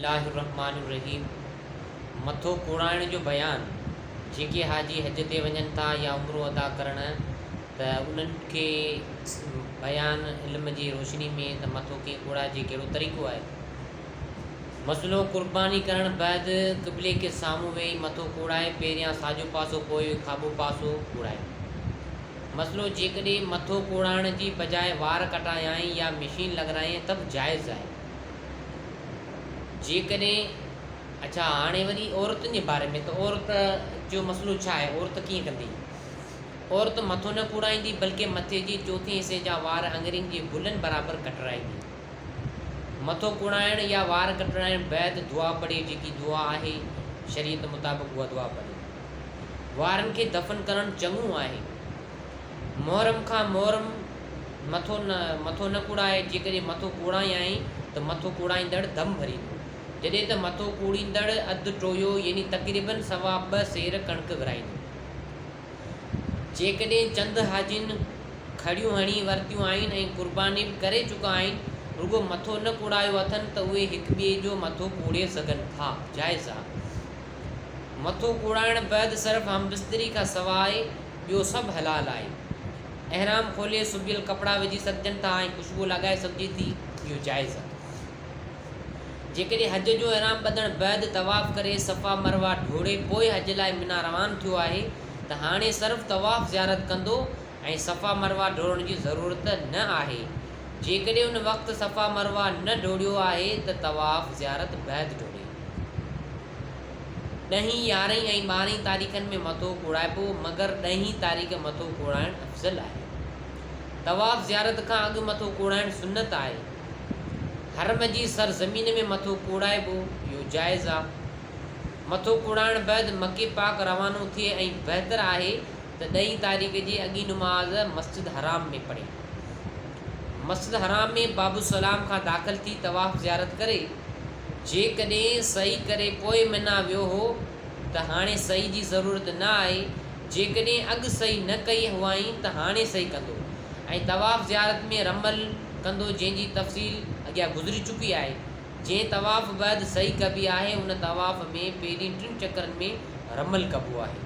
الله الرحمٰن الرحيم مٿو ڪوڙائڻ جو بيان، جيڪي حاجي حج تي وڃن ٿا يا عمرو ادا ڪرڻ ته انهن کي بيان علم جي روشني ۾ ته مٿو ڪيئن ڪوڙائجي ڪهڙو طريقو آهي. مسئلو قرباني ڪرڻ بعد قبلي کي سامهون ويهي مٿو ڪوڙائي پهريان ساڄو پاسو پوء کاٻو پاسو ڪوڙائي. مسئلو جيڪڏهن مٿو ڪوڙائڻ جي بجاء وار ڪٽايائين يا مشين لڳرايائين ته به جائز آهي. جيڪڏهن اڇا هاڻي وري عورتن جي باري ۾ ته عورت جو مسئلو ڇا آهي عورت ڪيئن ڪندي عورت مٿو نه ڪوڙائيندي بلڪه مٿي جي چوٿين حصي جا وار اڱرين جي گلن برابر ڪٽرائيندي مٿو ڪوڙائڻ يا وار ڪٽرائڻ بعد دعا پڙهي جيڪي دعا آهي شريعت مطابق اها دعا پڙهي وارن کي دفن ڪرڻ چڱو آهي محرم کان محرم مٿو نه مٿو نه ڪوڙائي، جيڪڏهن مٿو ڪوڙايائين ته مٿو ڪوڙائيندڙ دم ڀريندو. جڏهن ته مٿو ڪوڙيندڙ اڌ ٽويو يعني تقريباً سوا ٻه سير ڪڻڪ ورهائيندو. جيڪڏهن چند حاجين کڙيون هڻي ورتيون آهن ۽ قرباني به ڪري چڪا آهن، رڳو مٿو نه ڪوڙايو اٿن ته اهي هڪ ٻئي جو مٿو ڪوڙي سگهن ٿا، جائز آ. مٿو ڪوڙائڻ بعد صرف همبستري کان سواء ٻيو سڀ حلال آهي. احرام کولي سبيل ڪپڙا وجهي سگهجن ٿا ۽ خوشبو لڳائي سگهجي ٿي، اهو جائز آهي. جيڪڏهن حج جو احرام ٻڌڻ بعد طواف ڪري صفا مروه ڊوڙي پوء حج لاء منيٰ روان ٿيو آهي ته هاڻي صرف طواف زيارت ڪندو ۽ صفا مروه ڊوڙڻ جي ضرورت نه آهي. جيڪڏهن ان وقت صفا مروه نه ڊوڙيو آهي ته طواف زيارت بعد ڊوڙي. ڏهين، يارهين ۽ ٻارهين تاريخن ۾ مٿو ڪوڙائبو، مگر ڏهين تاريخ مٿو ڪوڙائڻ افضل آهي. طواف زيارت کان اڳ مٿو ڪوڙائڻ سنت آهي. حرم جي سرزمين ۾ مٿو ڪوڙائبو، اهو جائز آ. مٿو ڪوڙائڻ بعد مڪي پاڪ روانو ٿئي ۽ بهتر آهي ته ڏهين تاريخ جي اڳين نماز مسجد حرام ۾ پڙهي. مسجد حرام ۾ باب السلام کان داخل ٿي طواف زيارت ڪري. جيڪڏهن سعي ڪري پوء منيٰ ويو هو ته هاڻي سعي جي ضرورت نه آهي، جيڪڏهن اڳ سعي نه ڪئي هئائين ته هاڻي سعي ڪندو ۽ طواف زيارت ۾ رمل ڪندو جنهن جي تفصيل اڳيان گذري چڪي آهي. جنهن طواف بعد سعي ڪبي آهي ان طواف ۾ پهرين ٽن چڪرن ۾ رمل ڪبو آهي.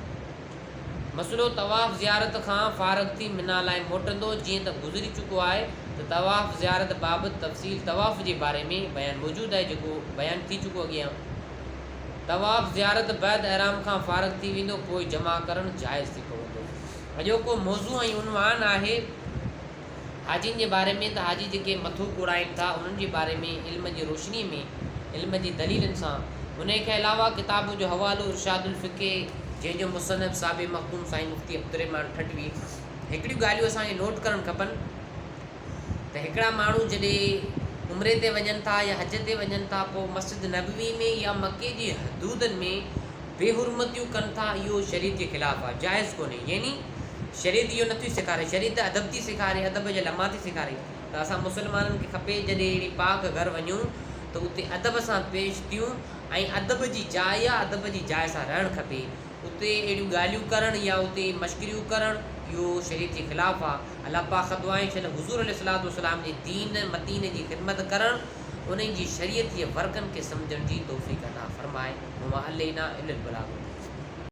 مسئلو طواف زيارت کان فارغ ٿي منيٰ لاء موٽندو، جيئن ته گذري چڪو آهي ته طواف زيارت بابت تفصيل طواف جي باري ۾ بيان موجود آهي جيڪو بيان ٿي چڪو اڳيان. طواف زيارت بعد احرام کان فارغ ٿي ويندو پوء جماع ڪرڻ جائز ٿي پوندو. اڄوڪو موضوع ۽ عنوان آهي حاجين جي باري ۾ ته حاجي جيڪي مٿو ڪوڙائين ٿا انهن جي باري ۾ علم جي روشني ۾ علم جي دليلن سان انهي کان علاوه ڪتاب جو حوالو ارشاد الفقه جنهن جو مصنف صاحب مخدوم سائين مفتي عبدالرحمان ٺٽوي هڪڙيون ڳالهيون اسان کي نوٽ ڪرڻ کپن ته هڪڙا ماڻهو جڏهن عمري تي وڃن ٿا يا حج تي وڃن ٿا پوء مسجد نبوي ۾ يا مڪي جي حدودن ۾ بي حرمتيون ڪن ٿا اهو شريعت جي خلاف آهي جائز ڪونهي يعني شريعت اهو نٿي سيکاري شريعت ادب ٿي سيکاري ادب جا لمحا ٿي سيکاري ته اسان مسلمانن کي کپي جڏهن اهڙي پاڪ گهر وڃون ته اتي ادب سان پيش ٿيون ۽ ادب جي جاء آهي ادب جي جاء سان رهڻ کپي اتي اهڙيون ڳالهيون ڪرڻ يا اتي مشڪريون ڪرڻ اهو شريعت جي خلاف آهي الله پاڪ کان دعا آهي شل حضور عليه الصلوة والسلام جي دين متين جي خدمت ڪرڻ انهن جي شريعت جي ورقن کي سمجهڻ جي توفيق عطا فرمائي وما علينا الا البلاغ المبين.